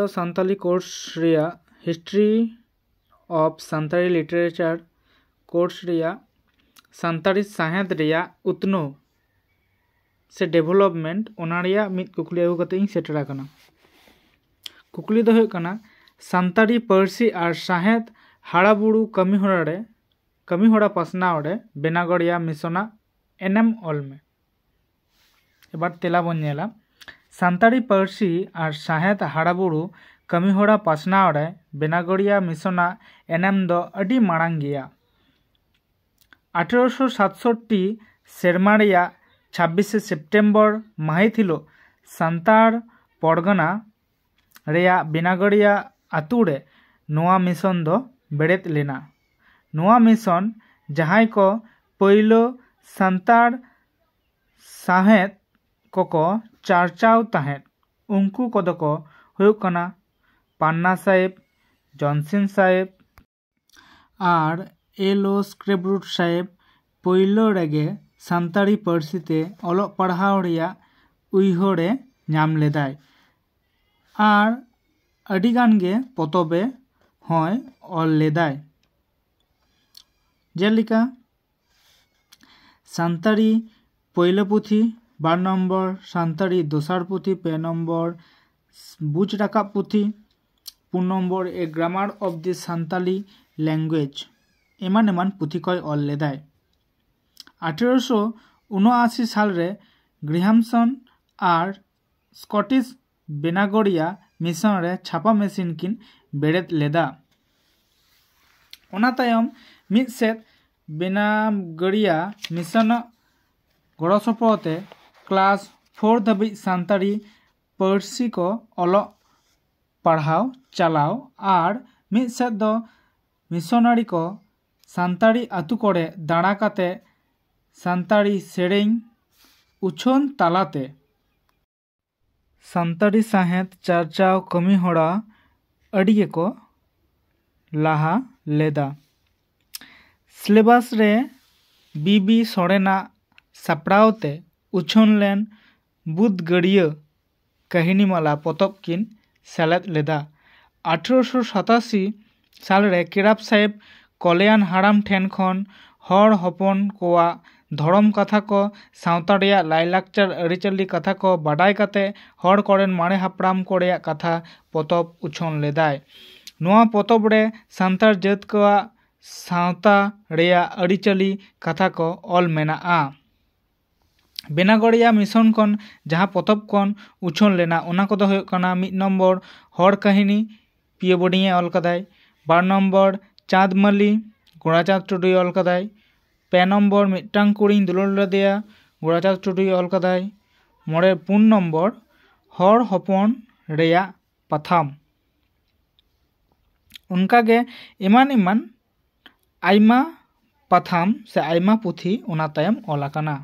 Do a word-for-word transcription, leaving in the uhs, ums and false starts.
Santali course ᱨᱮᱭᱟᱜ, History of Santali Literature course ᱨᱮᱭᱟᱜ ᱥᱟᱱᱛᱟᱲᱤ ᱥᱟᱶᱦᱮᱫ ᱨᱮᱭᱟᱜ ᱩᱛᱱᱟᱹᱣ ᱥᱮ ᱰᱮᱵᱷᱮᱞᱚᱯᱢᱮᱱᱴ, ᱚᱱᱟ ᱨᱮᱭᱟᱜ ᱢᱤᱫ ᱠᱩᱠᱞᱤ ᱟᱹᱜᱩ ᱠᱟᱛᱮ ᱤᱧ ᱥᱮᱴᱮᱨ ᱟᱠᱟᱱᱟ᱾ ᱠᱩᱠᱞᱤ ᱫᱚ ᱦᱩᱭᱩᱜ ᱠᱟᱱᱟ, ᱥᱟᱱᱛᱟᱲᱤ ᱯᱟᱹᱨᱥᱤ ᱟᱨ ᱥᱟᱶᱦᱮᱫ ᱦᱟᱨᱟᱵᱩᱨᱩ ᱠᱟᱹᱢᱤᱦᱚᱨᱟ ᱨᱮ, ᱠᱟᱹᱢᱤᱦᱚᱨᱟ ᱯᱟᱥᱱᱟᱣ ᱨᱮ ᱵᱮᱱᱟᱜᱚᱲᱤᱭᱟ ᱢᱤᱥᱚᱱᱟᱜ ᱮᱱᱮᱢ ᱚᱞ ᱢᱮ᱾ ᱮᱵᱟᱨ ᱛᱮᱞᱟ ᱵᱚᱱ ᱧᱮᱞᱟ, ᱥᱟᱱᱛᱟᱲᱤ ᱯᱟᱹᱨᱥᱤ ᱟᱨ ᱥᱟᱶᱦᱮᱫ ᱦᱟᱨᱟᱵᱩᱨᱩ ᱠᱟᱹᱢᱤᱦᱚᱨᱟ ᱯᱟᱥᱱᱟᱣ ᱨᱮ ᱵᱮᱱᱟᱜᱚᱲᱤᱭᱟ ᱢᱤᱥᱚᱱᱟᱜ ᱮᱱᱮᱢ ᱫᱚ ᱟᱹᱰᱤ ᱢᱟᱲᱟᱝ ᱜᱮᱭᱟ᱾ ᱟᱴᱷᱨᱚᱥᱚ ᱥᱟᱛᱥᱚᱴᱴᱤ ᱥᱮᱨᱢᱟ ᱨᱮᱭᱟᱜ ᱪᱷᱟᱵᱵᱤᱥᱮ ᱥᱮᱯᱴᱮᱢᱵᱚᱨ ᱢᱟᱹᱦᱤᱛ ᱦᱤᱞᱳᱜ ᱥᱟᱱᱛᱟᱲ ᱯᱚᱨᱜᱟᱱᱟ ᱨᱮᱭᱟᱜ ᱵᱮᱱᱟᱜᱚᱲᱤᱭᱟ ᱟᱛᱳ ᱨᱮ ᱱᱚᱣᱟ ᱢᱤᱥᱚᱱ ᱫᱚ ᱵᱮᱨᱮᱫ ᱞᱮᱱᱟ᱾ ᱱᱚᱣᱟ ᱢᱤᱥᱚᱱ ᱡᱟᱦᱟᱸᱭ ᱠᱚ ᱯᱳᱭᱞᱳ ᱥᱟᱱᱛᱟᱲ ᱥᱟᱶᱦᱮᱫ ᱠᱚᱠᱚ ᱪᱟᱨᱪᱟᱣ ᱛᱟᱦᱮᱸᱫ, ᱩᱱᱠᱩ ᱠᱚᱫᱚ ᱠᱚ ᱦᱩᱭᱩᱜ ᱠᱟᱱᱟ ᱯᱟᱱᱱᱟ ᱥᱟᱦᱮᱵᱽ, ᱡᱚᱱᱥᱤᱱ ᱥᱟᱦᱮᱵᱽ ᱟᱨ ᱮᱞ ᱳ ᱥᱠᱨᱮᱯᱨᱩᱴ ᱥᱟᱦᱮᱵᱽ᱾ ᱯᱳᱭᱞᱳ ᱨᱮᱜᱮ ᱥᱟᱱᱛᱟᱲᱤ ᱯᱟᱹᱨᱥᱤ ᱛᱮ ᱚᱞᱚᱜ ᱯᱟᱲᱦᱟᱣ ᱨᱮᱭᱟᱜ ᱩᱭᱦᱟᱹᱨ ᱮ ᱧᱟᱢ ᱞᱮᱫᱟᱭ ᱟᱨ ᱟᱹᱰᱤᱜᱟᱱ ᱜᱮ ᱯᱚᱛᱚᱵ ᱮ ᱦᱚᱸᱭ ᱚᱞ ᱞᱮᱫᱟᱭ᱾ ᱡᱮᱞᱮᱠᱟ ᱥᱟᱱᱛᱟᱲᱤ ᱯᱳᱭᱞᱳ ᱯᱩᱛᱷᱤ, ᱵᱟᱨ ᱱᱚᱢᱵᱚᱨ ᱥᱟᱱᱛᱟᱲᱤ ᱫᱚᱥᱟᱨ ᱯᱩᱛᱷᱤ, ᱯᱮ ᱱᱚᱢᱵᱚᱨ ᱵᱩᱡᱽ ᱨᱟᱠᱟᱵ ᱯᱩᱛᱷᱤ, ᱯᱩᱱ number A Grammar of the Santali Language, ᱮᱢᱟᱱ ᱮᱢᱟᱱ ᱯᱩᱛᱷᱤ ᱠᱚᱭ ᱚᱞ ᱞᱮᱫᱟᱭ᱾ ᱟᱴᱷᱮᱨᱚᱥᱚ ᱩᱱᱚᱟᱥᱤ ᱥᱟᱞ ᱨᱮ ᱜᱨᱤᱦᱟᱢᱥᱚᱱ ᱟᱨ ᱥᱠᱚᱴᱤᱥ ᱵᱮᱱᱟᱜᱚᱲᱤᱭᱟ ᱢᱤᱥᱚᱱ ᱨᱮ ᱪᱷᱟᱯᱟ ᱢᱮᱥᱤᱱ ᱠᱤᱱ ᱵᱮᱨᱮᱫ ᱞᱮᱫᱟ᱾ ᱚᱱᱟ ᱛᱟᱭᱚᱢ ᱢᱤᱫ ᱥᱮᱫ ᱵᱮᱱᱟᱜᱚᱲᱤᱭᱟ ᱢᱤᱥᱚᱱᱟᱜ ᱜᱚᱲᱚ ᱥᱚᱯᱚᱦᱚᱫ ᱛᱮ ᱠᱞᱟᱥ ᱯᱷᱳᱨ ᱫᱷᱟᱹᱵᱤᱡ ᱥᱟᱱᱛᱟᱲᱤ ᱯᱟᱹᱨᱥᱤ ᱠᱚ ᱚᱞᱚᱜ ᱯᱟᱲᱦᱟᱣ ᱪᱟᱞᱟᱣ ᱟᱨ ᱢᱤᱫ ᱥᱮᱫ ᱫᱚ ᱢᱤᱥᱚᱱᱟᱨᱤ ᱠᱚ ᱥᱟᱱᱛᱟᱲᱤ ᱟᱹᱛᱩ ᱠᱚᱨᱮ ᱫᱟᱬᱟ ᱠᱟᱛᱮ ᱥᱟᱱᱛᱟᱲᱤ ᱥᱮᱨᱮᱧ ᱩᱪᱷᱟᱹᱱ ᱛᱟᱞᱟᱛᱮ ᱥᱟᱱᱛᱟᱲᱤ ᱥᱟᱶᱦᱮᱫ ᱪᱟᱨᱪᱟᱣ ᱠᱟᱹᱢᱤ ᱦᱚᱨᱟ ᱟᱹᱰᱤ ᱜᱮᱠᱚ ᱞᱟᱦᱟ ᱞᱮᱫᱟ᱾ ᱥᱤᱞᱮᱵᱟᱥ ᱨᱮ ᱵᱤ ᱵᱤ ᱥᱚᱨᱮᱱᱟᱜ ᱥᱟᱯᱲᱟᱣ ᱛᱮ ᱩᱪᱷᱟᱹᱱ ᱞᱮᱱ ᱵᱩᱫᱽ ᱜᱟᱹᱲᱭᱟᱹ ᱠᱟᱹᱦᱱᱤᱢᱟᱞᱟ ᱯᱚᱛᱚᱵ ᱠᱤᱱ ᱥᱮᱞᱮᱫ ᱞᱮᱫᱟ᱾ ᱟᱴᱷᱨᱚᱥᱚ ᱥᱟᱛᱟᱥᱤ ᱥᱟᱞᱨᱮ ᱠᱮᱨᱟᱯ ᱥᱟᱦᱮᱵᱽ ᱠᱚᱞᱭᱟᱱ ᱦᱟᱲᱟᱢ ᱴᱷᱮᱱ ᱠᱷᱚᱱ ᱦᱚᱲ ᱦᱚᱯᱚᱱ ᱠᱚᱣᱟᱜ ᱫᱷᱚᱨᱚᱢ ᱠᱟᱛᱷᱟ ᱠᱚ, ᱥᱟᱶᱛᱟ ᱨᱮᱭᱟᱜ ᱞᱟᱭᱞᱟᱠᱪᱟᱨ ᱟᱹᱨᱤᱪᱟᱹᱞᱤ ᱠᱟᱛᱷᱟ ᱠᱚ ᱵᱟᱰᱟᱭ ᱠᱟᱛᱮ ᱦᱚᱲ ᱠᱚᱨᱮᱱ ᱢᱟᱨᱮ ᱦᱟᱯᱲᱟᱢ ᱠᱚ ᱨᱮᱭᱟᱜ ᱠᱟᱛᱷᱟ ᱯᱚᱛᱚᱵ ᱩᱪᱷᱟᱹᱱ ᱞᱮᱫᱟᱭ᱾ ᱱᱚᱣᱟ ᱯᱚᱛᱚᱵ ᱨᱮ ᱥᱟᱱᱛᱟᱲ ᱡᱟᱹᱛ ᱠᱚᱣᱟᱜ ᱥᱟᱶᱛᱟ ᱨᱮᱭᱟᱜ ᱟᱹᱨᱤᱪᱟᱹᱞᱤ ᱠᱟᱛᱷᱟ ᱠᱚ ᱚᱞ ᱢᱮᱱᱟᱜᱼᱟ᱾ ᱵᱮᱱᱟᱜᱚᱲᱤᱭᱟ ᱢᱤᱥᱚᱱ ᱠᱷᱚᱱ ᱡᱟᱦᱟᱸ ᱯᱚᱛᱚᱵ ᱠᱷᱚᱱ ᱩᱪᱷᱟᱹᱱ ᱞᱮᱱᱟ, ᱚᱱᱟ ᱠᱚᱫᱚ ᱦᱩᱭᱩᱜ ᱠᱟᱱᱟ, ᱢᱤᱫ ᱱᱚᱢᱵᱚᱨ ᱦᱚᱲ ᱠᱟᱹᱦᱱᱤ, ᱯᱤᱭᱟᱹ ᱵᱳᱰᱤᱝ ᱮ ᱚᱞ ᱠᱟᱫᱟᱭ᱾ ᱵᱟᱨ ᱱᱚᱢᱵᱚᱨ ᱪᱟᱸᱫᱽ ᱢᱟᱹᱞᱤ, ᱜᱳᱨᱟᱪᱟᱸᱫᱽ ᱴᱩᱰᱩᱭ ᱚᱞ ᱠᱟᱫᱟᱭ᱾ ᱯᱮ ᱱᱚᱢᱵᱚᱨ ᱢᱤᱫᱴᱟᱝ ᱠᱩᱲᱤᱧ ᱫᱩᱞᱟᱹᱲ ᱞᱮᱫᱮᱭᱟ, ᱜᱳᱨᱟᱪᱟᱸᱫᱽ ᱴᱩᱰᱩᱭ ᱚᱞ ᱠᱟᱫᱟᱭ᱾ ᱢᱚᱬᱮ ᱯᱩᱱ ᱱᱚᱢᱵᱚᱨ ᱦᱚᱲ ᱦᱚᱯᱚᱱ ᱨᱮᱭᱟᱜ ᱯᱟᱛᱷᱟᱢ᱾ ᱚᱱᱠᱟᱜᱮ ᱮᱢᱟᱱ ᱮᱢᱟᱱ ᱟᱭᱢᱟ ᱯᱟᱛᱷᱟᱢ ᱥᱮ ᱟᱭᱢᱟ ᱯᱩᱛᱷᱤ ᱚᱱᱟ ᱛᱟᱭᱚᱢ ᱚᱞ ᱟᱠᱟᱱᱟ᱾